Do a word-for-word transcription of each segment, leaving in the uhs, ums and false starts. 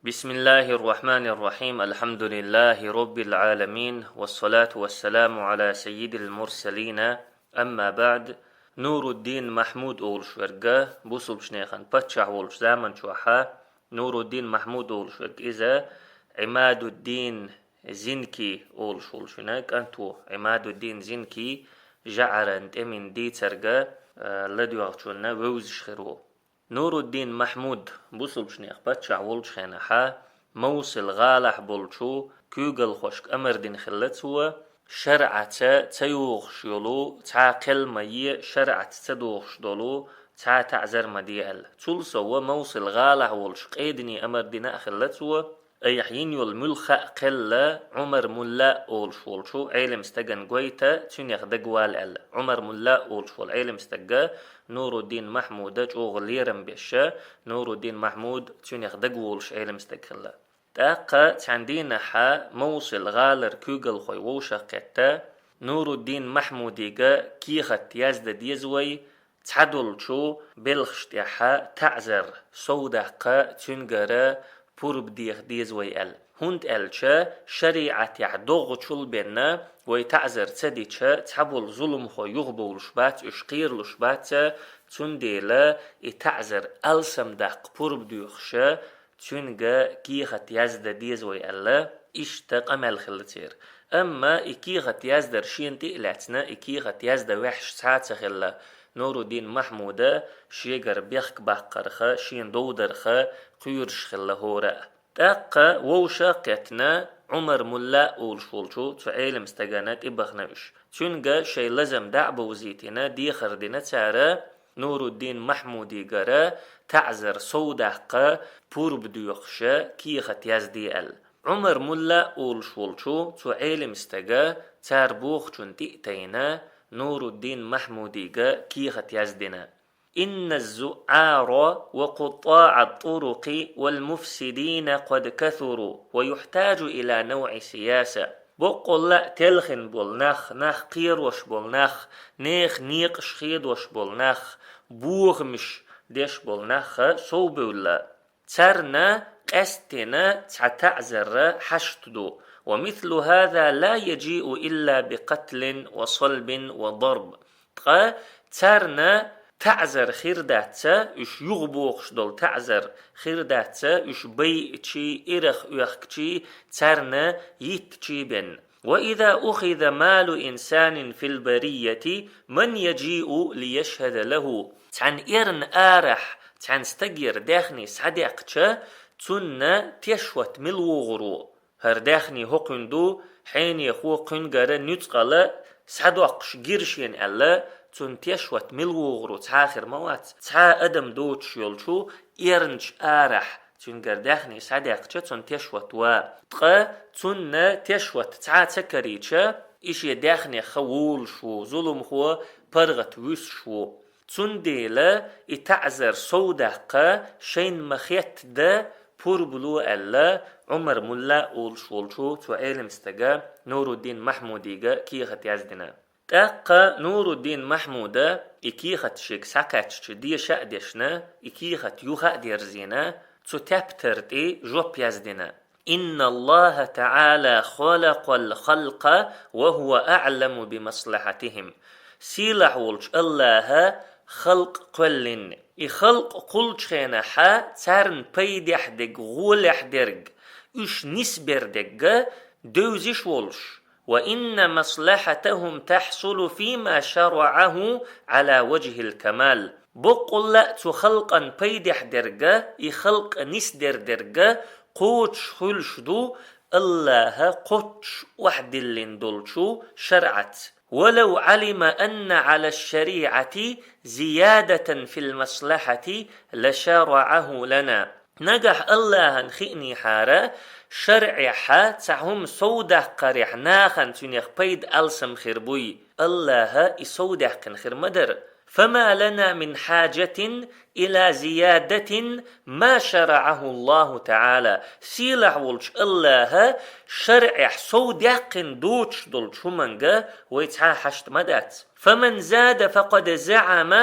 بسم الله الرحمن الرحيم. الحمد لله رب العالمين. والصلاة والسلام على سيد المرسلين. أما بعد. Нуруддин Махьмуд олуш верг, бусулбчу нехан паччахь волчу заман чохь, Нуруддин Махьмуд олуш верг иза, Ӏимадуддин Зинки олуш волчун кӀант ву. Ӏимадуддин Зинки жӀаран тӀеман дийцарга, а, ладоьгӀучунна вевзаш хир ву. Нуруддин Махьмуд бусулбчу нехан паччахь волчу хенахь, Мовсил гӀалахь болчу куьйгалхошка амар дина хилла цо, шарӀаца ца йогӀуш йолу цхьа кхел ма е, шарӀаца ца догӀуш долу цхьа таӀзар ма де аьлла. Цул сов Мовсил гӀалахь волчу къедине амар дина а хилла цо, айхьа йина йолу муьлхха а кхел Ӏумар-мулла олуш волчу Ӏелам стагана гойта, цуьнех дагавала аьлла. Ӏумар-мулла олуш волу Ӏелам стаг Нуруддин Махьмуда чӀогӀа лерам беш, Нуруддин Махьмуд цуьнех дагаволуш Ӏелам стаг хилла. ТӀаккха цхьана дийнахь Мовсил гӀалара куьйгалхой вовшах кхетта, Нуруддин Махьмудига кехат язда деза вай, цхьадолчу белхаш тӀехь таӀзар сов даккха, цуьнгара пурба деха деза вай аьлла. ХӀунда аьлча шариӀатехь догӀучул бен вай таӀзар ца дича, цхьаболу зуламхой юхабовлуш бац, уьш кхералуш бац, цундела и таӀзар алсам даккха пурба доьхуш, цуьнга кехат язда деза вай аьлла, иштта къамел хилла церан. Амма и кехат яздар шена тӀе а лаьцна, и кехат яздан ваьхьаш цхьа а ца хилла, Нуруддин Махьмуда шегара бехк баккхарх, шена довдарх кхоьруш хилла хӀора а. ТӀаккха вовшах а кхетна, Ӏумар-мулла олуш волчу цу Ӏелам стагана тӀебахана уьш. Цуьнга шайн лазам дӀа а бовзийтина, дехар дина цара, Нуруддин Махьмудигара таӀзар сов даккха, пурба доьхуш кехат язде аьлла. Ӏумар-мулла олуш волчу цу Ӏелам стага цара бохучунна тӀе а тайна, Нуруддин Махьмудига кехат яздина. إن الزعار وقطاع الطرق والمفسدين قد كثروا ويحتاج إلى نوع سياسة. Боккъалла а телхина болу нах, нах кхерош болу нах, нехан некъаш хедош болу нах, бохамаш деш болу нах совбевлла. Царна къаьсттина цхьа таӀзар хьашт ду. ومثل هذا لا يجيء إلا بقتل وصلب وضرب. Ткъа царна таӀзар хир дац, уьш юхабохуш долу таӀзар хир дац, уьш байъичий, ирах оьхкичий, царна йиттичий бен. وإذا أخذ مال إنسان في البرية من يجيء ليشهد له. Цхьана эрна арахь цхьана стагера даьхни схьадаьккхича, цунна тешват мила вогӀур ву? ХӀара даьхни хӀокхуьнан ду, хьенехо кхуьнгара нуьцкъала схьадоккхуш гира шена аьлла, цунна тешват мила вогӀур ву, цхьа а хир ма вац, цхьа а адам доцуш йолчу эрначу арахь цуьнгара даьхни схьадаьккхича, цунна тешват ва. Ткъа цунна тешват цхьа а ца карийча, и шен даьхнех волуш ву, зуламхо паргӀат вуьсуш ву. Цундела и таӀзар сов даккха, шайна ма хетта дан пурба ло аьлла, Ӏумар-мулла олуш волчу цу Ӏелам стага Нуруддин Махьмудига кехат яздина. ТӀаккха Нуруддин Махьмуда и кехат шега схьакхаьчча деша а дешна, и кехат юха а дерзийна, цу тептар тӀе жоп яздина. إن الله تعالى خلق الخلق وهو أعلم بمصلحتهم. Сийлахь волчу АллахӀа халкъ кхоьллина. И халкъ кхуллучу хенахь царна пайдехь дерг, гӀолехь дерг, уьш нисбер дерг девзаш волуш. وإن مصلحتهم تحصل فيما شرعه على وجه الكمال. Боккъалла а цу халкъан пайдехь дерг, и халкъ нисдер дерг кхочуш хуьлуш ду АллахӀа кхоччуш охьадиллина долчу шарӀаца. ولو علم أن على الشريعة زيادة في المصلحة لشرعه لنا. Нагахь АллахӀан хиънехьара, шарӀехь цхьа хӀума совдаккхарехь нахана цуьнех пайда алсам хир буй, АллахӀа и совдаьккхина хир ма дара. فما لنا من حاجة إلى زيادة ما شرعه الله تعالى. Сийлахь волчу АллахӀа шарӀехь совдаьккхина доцуш долчу хӀуманга вай цхьа а хьашт ма дац. فمن زاد فقد زعم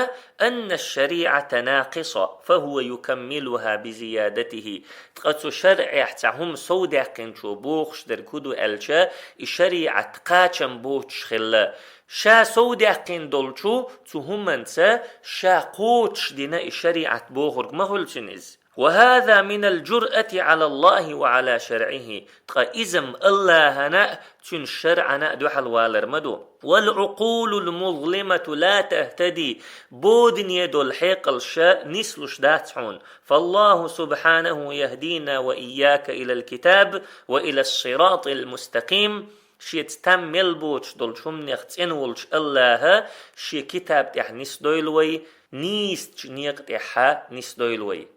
أن الشريعة ناقصة، فهو يكملها بزيادته. Ткъа цу шарӀехь цхьа хӀума совдаьккхинчо бохуш дерг хӀун ду аьлча, и шариӀат кхачам боцуш хилла. Ша совдаьккхина долчу цу хӀуманца ша кхочуш дина и шариӀат бохург ма хуьлу цуьнан иза. وهذا من الجرأة على الله وعلى شرعه. Ткъа иза-м Аллахьана а, цуьнан шарӀана а дуьхьал валар ма ду. والعقول المظلمة لا تهتدي. Бодане долу хьекъалш нислуш дац хьуна. فالله سبحانه يهدينا وإياك إلى الكتاب وإلى الصراط المستقيم. Шеца там мел боцуш долчу хӀуманех цӀена волчу Аллахьа шен китаб тӀехь нисдойла вай, нийсачу некъа тӀехь нисдойла вай.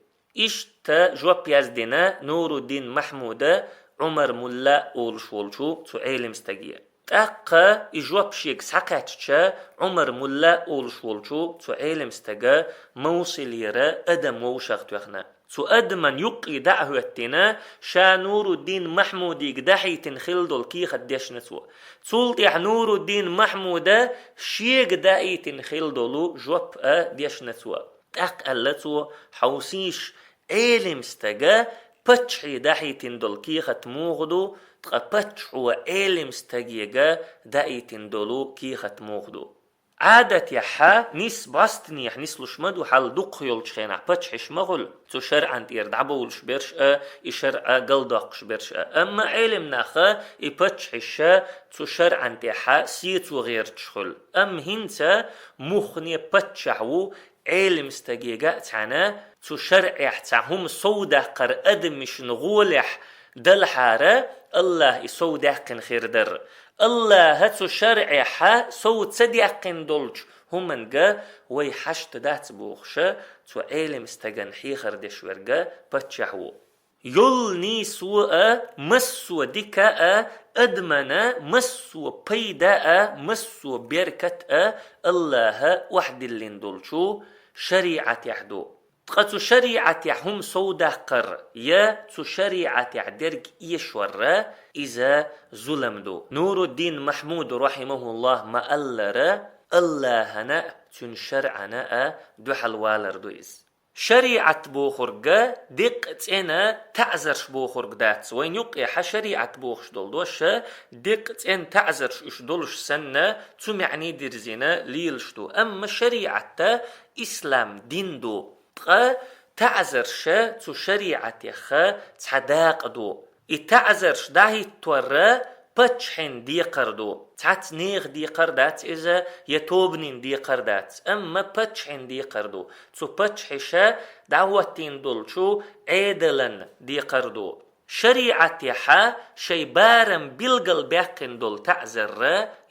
Иштта жоп яздина Нуруддин Махьмуда Ӏумар-мулла олуш волчу цу Ӏелим стаге. ТӀаккха и жоп шега схьакхаьчча, Ӏумар-мулла олуш волчу цу Ӏелим стага Мовсилера адам вовшах тоьхна. Цу адаман юккъе дӀа а хӀоьттина, ша Нуруддин Махьмудига дахьийтина хилла долу кехат дешна цо. Цул тӀаьхьа Нуруддин Махьмуда шега даийтина хилла долу жоп а дешна цо. ТӀаккха аьлла цо: «Хьовсийша, Ӏелим стага паччахье дахьийтина долу кехат муха ду, ткъа паччахьо Ӏелим стагега даийтина долу кехат муха ду?» Ӏадатехь нис бӀостанехь нислуш ма ду, хьал дукха йолчу хенахь паччахьаш ма хуьлу, цу шарӀан тӀера дӀабовлуш берш а, и шарӀа галдоккхуш берш а. Амма Ӏелим наха и паччахьаш цу шарӀан тӀехь сецо гӀерташ хуьлу. Амма хӀинца муххале паччахь ву Ӏелим стагега а цхьаьна, цу шарӀехь цхьа хӀума совдаккхар адамашна гӀолехь далахьара, Аллахьа и совдаьккхина хир дара. Аллахьа цу шарӀехь сов ца даьккхина долчу хӀуманга вай хьашт дац бохуша, цу Ӏелим стагана хьехар деш верг паччахь ву. Йолу нийсо а, массо а дика а, адамана массо а пайда а, массо а беркат а Аллахьа охьадиллина долчу шариӀатехь ду. Ткъа цу шариӀатехь хӀума совдаккхар я цу шариӀатехь дерг эшорра иза зулам ду. Нуруддин Махьмуд, рахьимахуллахь, ма-аллара, Аллахьана а, цуьнан шарӀана а дуьхьал валар ду иза. ШариӀат бохург деккъа цӀена таӀзарш бохург дац. Вайн юккъехь шариӀат бохуш долу дош деккъа цӀена таӀзарш уьш долуш санна, цу маьӀний дирзина лелаш ду. Амма шариӀат ислам дин ду. Ткъа таӀзарш цу шариӀатех цхьа дакъа ду. И таӀзарш дӀахӀитторра паччахьан декхар ду. Цхьацца нехан декхар дац иза, я тобанийн декхар дац, амма паччахьан декхар ду. Цу паччахьаша дӀахӀоттийна долчу Ӏедалан декхар ду. ШариӀатехь шайн барам билгалбаьккхина долу таӀзар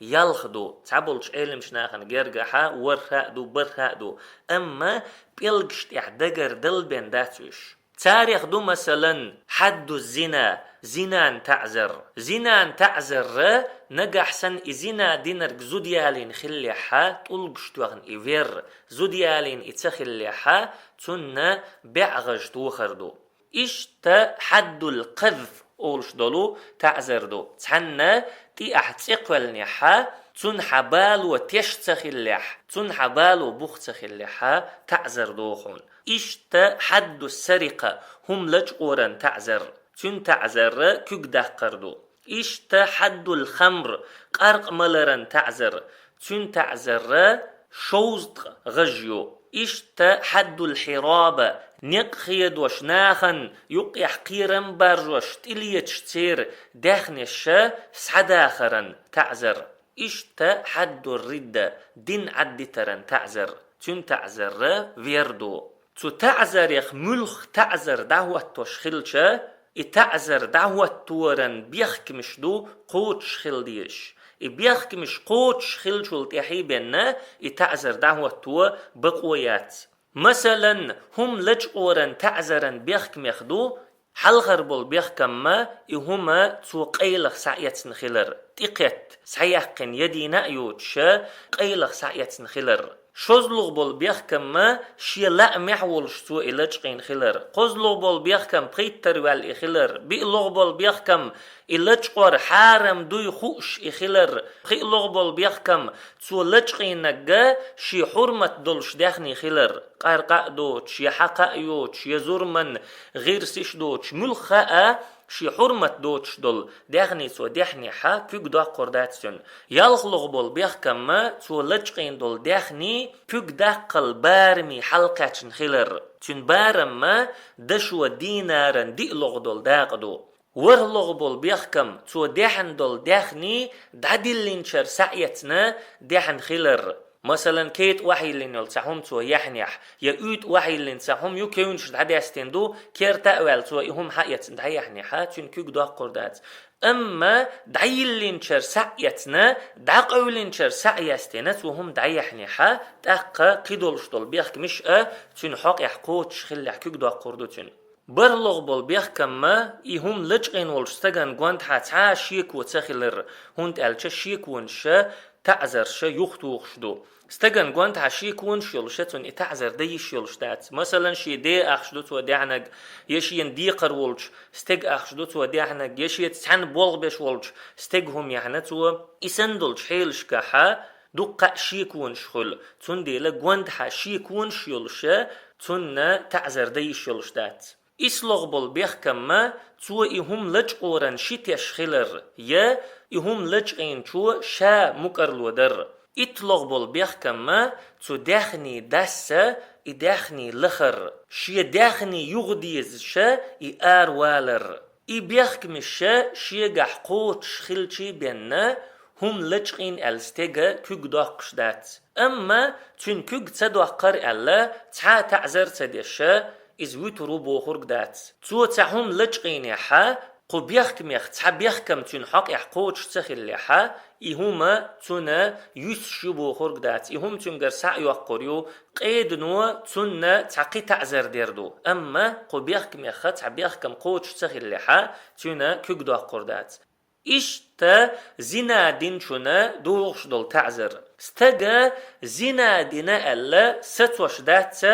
ялх ду. Цхьаболчу Ӏелимчу нахана гергахь ворхӀ а ду, бархӀ а ду, амма пӀелгаш тӀехь дагар далбен дац уьш. Царех ду, масалан, хьадду зина, зинан таӀзар. Зинан таӀзар, нагахь санна и зина динарг зуда ялийна хиллехь, тӀулгаш тоьхна и вер, зуда ялийна и ца хиллехь, цунна бӀе гӀаж тохар ду. Иштта хьаддул къазф олуш долу таӀзар ду. Цхьанна тӀе ахь цӀе кхоьллинехь, цунна хьан бало теш ца хиллехь, цунна хьан бало бух ца хиллехь, таӀзар доху хьуна. Иштта хьадду сарикъа, хӀума лачкъоран таӀзар, цуьнан таӀзар куьг даккхар ду. Иштта хьаддул хамр, къаркъа маларан таӀзар, цуьнан таӀзар шовзткъа гӀаж ю. Иштта хьаддул хьираба, некъ хедош, нахана юккъехь кхерам баржош, тӀелеташ церан даьхнеш схьадахаран таӀзар. Иштта хьаддур ридда, дин Ӏаддитаран таӀзар, цуьнан таӀзар вер ду. Цу таӀзарех муьлхха таӀзар дӀахӀоттош хилча, и таӀзар дӀахӀотторан бехкамаш ду кхочуш хила дезаш. И бехкамаш кхочуш хилчул тӀаьхьа бенна и таӀзар дӀахӀотто бакъо яц. Масалан, хӀума лачкъоран таӀзаран бехкамех ду, хьалхара болу бехкам ма и хӀума цо къайлаха схьаэцна хилар, тӀекхетта, схьаяьккхина я дийна а йоцуша, къайлаха схьаэцна хилар. ШозлагӀа бола бехкам шен лаамехь волуш цо и лачкъийна хилар. КхозлагӀа бола бехкам пхийттара ваьлла и хилар. БиълагӀа бола бехкам и лачкъор хьарам дуй хууш и хилар. ПхиълагӀа бола бехкам цо лачкъийнарг шен хьурмат долуш даьхни хилар. Къаркъа а доцуш, я хьакха а йоцуш, я зурман гӀирсаш доцуш, муьлхха а шен хьурмат доцуш долу даьхни цо даьхнехь куьг доккхур дац цуьнан. ЯлхлагӀа болу бехкамма цо лачкъийна долу даьхни куьг даккхал бараме хьалакхаьчна хилар. Цуьнан барамма дашо динаран диълагӀа долу дакъа ду. ВорхӀлагӀа болу бехкам цо даьхьна долу даьхни дӀадиллинчара схьаэцна даьхьна хилар. Масалан, кхетӀа охьайиллина йолу цхьа хӀума цо яьхьнехь, я уьйтӀа охьайиллина цхьа хӀума ю, кевнаш дӀадаьстина ду, керта а ваьлла цо и хӀума хьаэцна дӀаяьхьнехь, цуьнан куьг доккхур дац. Амма дӀайиллинчара схьаэцна, дӀакъевлинчара схьаяьстина цо хӀума дӀаяьхьнехь, тӀаккха кхидолуш долу бехкамаш а цуьнан хьокъехь кхочуш хиллехь куьг доккхур ду цуьнан. БархӀлагӀа болу бехкамма и хӀума лачкъийна волчу стагана гондахьа цхьа а шеко ца хилар, хӀунда аьлча шеконаша таӀзарша юхатухуш ду. Стагана гондахьа шеконаш йолуша цунна и таӀзар дан йиш йолуш дац. Масалан, шен ден ахча ду цо даьхьнаг, я шена декхар волчу стеган ахча ду цо даьхьнаг, я шеца цхьаьна болх беш волчу стеган хӀума яьхьна цо. И санна долчу хьелашкахьа дуккха а шеконаш хуьлу, цундела гондахьа шеконаш йолуша цунна таӀзар дан йиш йолуш дац. ИсслагӀа болу бехкамма цо и хӀума лачкъоран ши теш хилар, я и хӀума лачкъийначо ша мукӀарло дар. ИттлагӀа болу бехкамма цу даьхни дасса и даьхни лахар, шен даьхни юха дезаша и аравалар. И бехкамаша шегахь кхочуш хилчий бенна, хӀума лачкъийна аьлла стега куьг доккхуш дац. Амма цуьнан куьг ца доккхар аьлла, цхьа а таӀзар ца деша, иза вуьтур ву бохург дац. Цо цхьа хӀума лачкъийнехьа, кху бехкамех цхьа бехкам цуьнан хьокъехь кхочуш ца хиллехьа, и хӀума цунна юьсуш ю бохург дац, и хӀума цуьнгара схьа а йоккхур ю, къедано цунна цхьа кхин таӀзар дер ду, амма кху бехкамеха цхьа бехкам кхочуш ца хиллехьа, цуьнан куьг доккхур дац. Иштта зина динчунна догӀуш долу таӀзар. Стага зина дина аьлла сацош дац,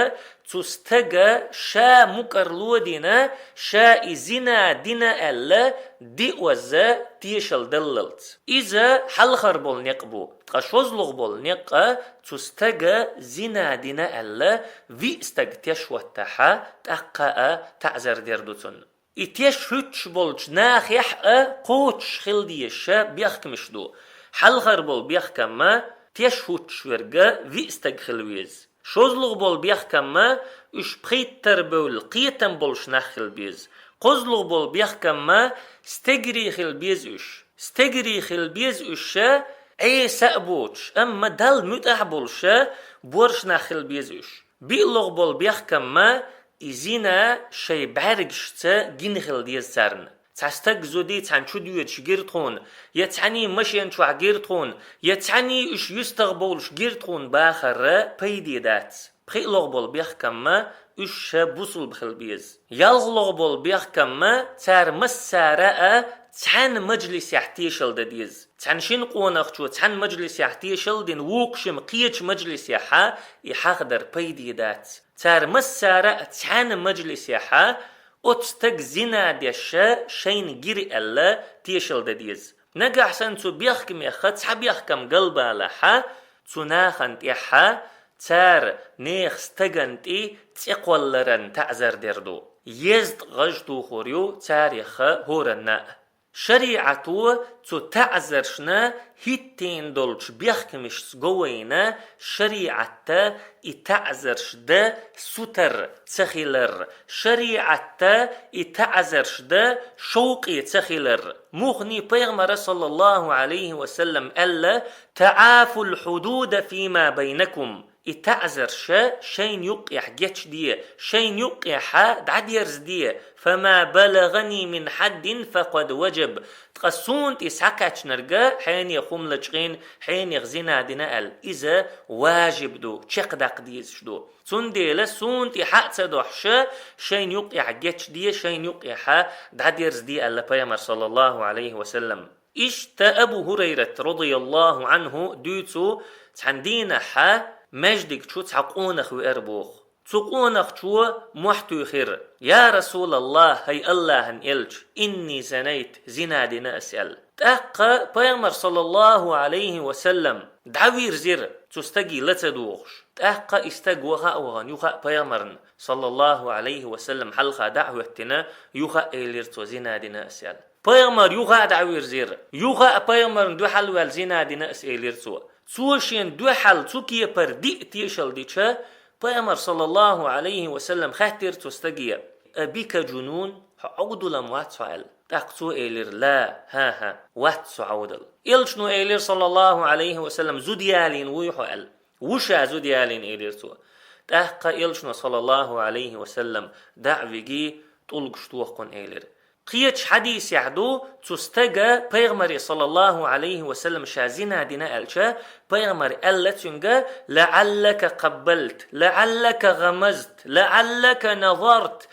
цу стага ша мукӀарло дина, ша и зина дина аьлла диъазза тешал даллалц. Иза хьалхара болу некъ бу, ткъа шозлагӀа болу некъа цу стага зина дина аьлла виъ стаг теш хӀоттахьа, тӀаккха а таӀзар дер ду цунна. И теш хӀуьттуш болчу нахехь а кхочуш хила дезаша бехкамаш ду. Хьалхара болу бехкамма теш хӀуттуш верг виъ стаг хила веза. ШозлагӀа болу бехкамма уьш пхийттара бевлла кхетам болуш нах хила беза. КхозлагӀа болу бехкамма стегарий хила беза уьш. Стегарий хила беза уьш ша Ӏеса а боцуш, амма Далла муьтӀахь болуша борша нах хила беза уьш. БиълагӀа болу бехкамма и зина шайн бӀаьргашца гина хила деза царна. Цхьа стаг зудий цхьаьна чу доьдуш гира тхуна, я цхьаьний машен чохь гира тхуна, я цхьаьний уьш юьстах бовлуш гира тхуна бахарра пайде дац. ПхиълагӀа болу бехкамма уьш ша бусулба хила беза. ЯлхлагӀа болу бехкамма цара массара а цхьаьна мажлисехь тешал дан деза. Цхьана шина къонахчо цхьаьна мажлисехь тешал а дина, вукху шима кхечу мажлисехьа и хьахдар пайде дац. Цара массара а цхьаьна мажлисехьа оцу стага зина деш шайна гира аьлла тешал дан деза. Нагахь санна цу бехкамеха цхьа бехкам галбалахьа, цу нахана тӀехьа цара нехан стагана тӀе цӀе кхолларан таӀзар дер ду. Езткъа гӀаж тухур ю цареха хӀоранна а. ШариӀато цу таӀзаршна хӀиттийна долчу бехкамашца го вайна шариӀатта и таӀзарш дан сутар ца хилар, шариӀатта и таӀзарш дан шовкъе ца хилар. Мухни пайхамара, саллаллаху алейхи ва саллам, аьлла: «ТаӀафул худуда фима байнакум». И таӀзарша шайна юккъехь гечде, шайна юккъехьа дӀадерзаде, «фама балагани мин хьаддин факъад важаб». Ткъа суна тӀе схьакхаьчнарга хьенех хӀума лачкъийна, хьенех зина дина аьлла, иза важиб ду, чекхдаккха дезаш ду. Цундела суна тӀе хьа а ца дохьуша, шайна юккъехь гечде, шайна юккъехьа дӀадерзаде аьлла пайхамар, саллаллаху алейхи ва саллам. Иштта Абу Хурайрат, радияллаху анху, дуьйцу цхьана дийнахьа маьждиг чу цхьа къонах веара боху. Цу къонахчо мохь туьйхира: «Я Расулаллах, хӀай Аллахьан элча, инни занайт, зина дина ас», — аьлла. ТӀаккха пайхамар, саллаллаху Ӏалайхи ва саллам, дӀавирзира цу стаге ла ца дохуш. ТӀаккха и стаг ваха а вахана, юха а пайхамарна, саллаллаху Ӏалайхи ва саллам, хьалха дӀа а хӀоьттина, юха а элира цо: «Зина дина ас», — аьлла. Пайхамар юха а дӀавирзира. Юха а пайхамарна дуьхьал ваьлла: «Зина дина ас», — элира цо. Цо шен дуьхьал цу кепара диъ тешал дича, пайхамар, саллаллаху Ӏалайхи ва саллам, хаьттира цу стаге: «Абика джунун? Хьо Ӏовдалам вац хьо?» — аьлла. ТӀаккха цо элира: «Ла, хӀа-хӀа, вац со Ӏовдал». Элчано элира, саллаллаху Ӏалайхи ва саллам: «Зуда ялийна вуй хьо?» — аьлла. «Ву ша зуда ялийна», — элира цо. ТӀаккха элчано, саллаллаху Ӏалайхи ва саллам, дӀа а виги, тӀулгаш тохкхуна элира. Кхечу хьадисехь ду, цу стага пайхамаре, саллаллаху Ӏалайхи ва саллам, ша зина дина аьлча, пайхамар аьлла цуьнга: «ЛаӀаллака къаббалт, лаӀаллака гӀамазт, лаӀаллака назарт».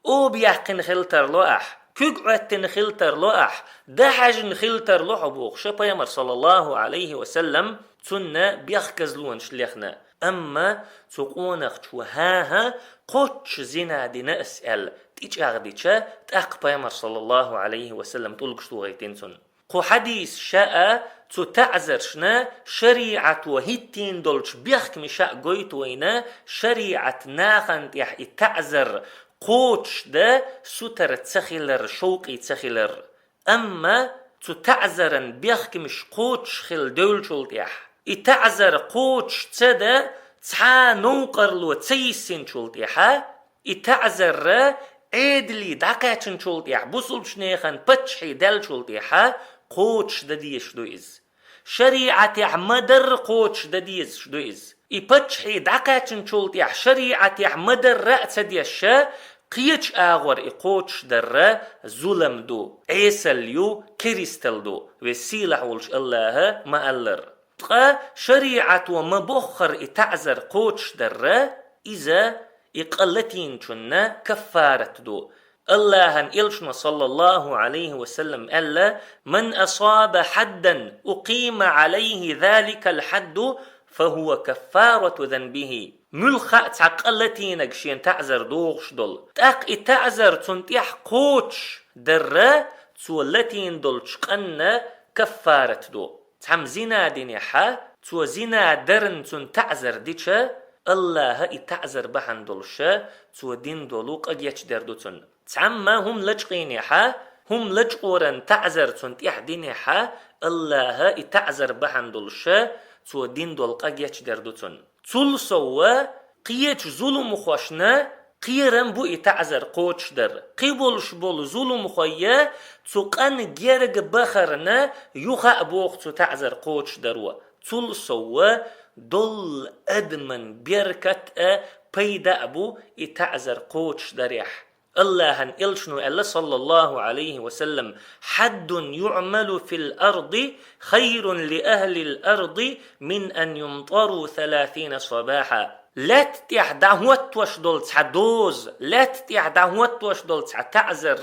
Оба яьккхина хила тарло ахь, куьг Ӏоьттина хила тарло ахь, дӀахьаьжна хила тарло хьо бохуш, пайхамар, саллаллаху Ӏалайхи ва саллам, цунна бехказлонаш лехна. Амма цу къонахчо: «ХӀан-хӀа, кхоччуш зина дина ас», — аьлла, тӀечӀагӀдича, тӀаккха пайхамар, саллаллаху Ӏалайхи ва саллам, тӀулгаш тухийтина цунна. Кху хьадисаша а, цу таӀзаршна шариӀато хӀиттийна долчу бехкамаша а гойту вайна, шариӀат нахана тӀехь и таӀзар кхочушдан сутара ца хилар, шовкъе ца хилар. Амма цу таӀзаран бехкамаш кхочуш хила девллачул тӀехь, и таӀзар кхочуш ца дан цхьа новкъарло ца йиссинчул тӀехьа, и таӀзар Ӏедале дӀакхаьчначул тӀехь, бусулбачу нехан паччахье даьллачул тӀехьа кхочушдан дезаш ду иза. ШариӀатехь ма-дарра кхочушдан дезаш ду иза. И паччахье дӀакхаьчначул тӀехь шариӀатехь ма-дарра а ца дешша, кхечу агӀор и кхочушдар зулам ду, Ӏесалла ю, керисталла ду, веза-сийлахь волчу АллахӀа ма-аллара. Ткъа шариӀато ма-боххура и таӀзар кхочушдар, иза и къа латийначунна каффарат ду. АллахӀан элчано, саллаллаху Ӏалайхи ва саллам, аьлла: «Ман асаба хьаддан, укъима Ӏалайхи заликал хьадду, фа хӀува каффарату занбихи». Муьлхха а цхьа къа латийнарг шена таӀзар дохуш долу, тӀаккха и таӀзар цунна тӀехь кхочушдар, цо латийна долчу къанна каффарат ду. Цхьамма зина динехьа, цо зина дарна цунна таӀзар дича, АллахӀа и таӀзар бахьана долуша цо дина долу къа гечдер ду цунна. Цхьамма хӀума лачкъийнехьа, хӀума лачкъоран таӀзар цунна тӀехь динехьа, АллахӀа и таӀзар бахьана долуша цо дина долу къа гечдер ду цунна. Цул совгӀа, кхечу зуламхошна кхерам бу и таӀзар кхочушдар. Кхин болуш болу зуламхой цу къан герга бахарна юха а боху цу таӀзар кхочушдаро. Цул совгӀа, долу адаман беркат а, пайда а бу и таӀзар кхочушдарехь. АллахӀан элчано аьлла, саллаллаху Ӏалайхи ва саллам: «Хьаддун юӀмалу фил арди хайрун ли ахлил арди мин ан юмтару саласина сабаха». Лаьтта тӀехь дӀахӀоттош долу цхьа доза, лаьтта тӀехь дӀахӀоттош долу цхьа таӀзар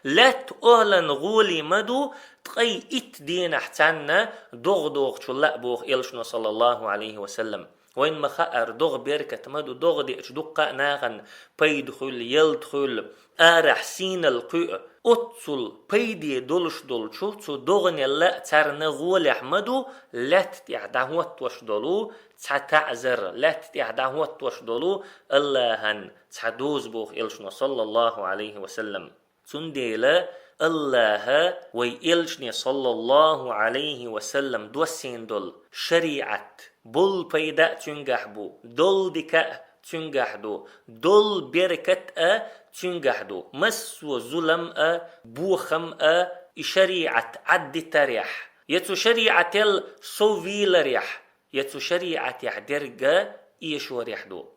лаьтта охӀлан гӀоле ма ду, ткъе итт дийнахь царна догӀа догӀучул а, боху элчано, саллаллаху Ӏалайхи ва саллам. Вайна ма-хаъара, догӀа беркат ма ду, догӀа деача дуккха а нахана пайда хуьлу, ялта хуьлу, арахь сийнал кхуьу. Оццул пайде долуш долчу цу догӀанел а царна гӀолехь ма ду лаьтта тӀехь дӀахӀоттош долу цхьа таӀзар, лаьтта тӀехь дӀахӀоттош долу АллахӀан цхьа доза, боху элчано, саллаллаху Ӏалайхи ва саллам. Цундела АллахӀа вай элчане, саллаллаху Ӏалайхи ва саллам, доссийна долу шариӀат, болу пайда а цуьнгахь бу, долу дика а цуьнгахь ду, долу беркат а цуьнгахь ду. Массо а зулам а, бохам а и шариӀат Ӏаддитарехь, я цу шариӀател соввийларехь, я цу шариӀатехь дерг а эшорехь ду.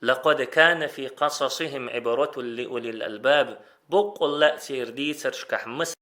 «Лакъад кана фи къасасихим Ӏибратун ли улил албаб». Боккъалла а церан дийцаршкахь мас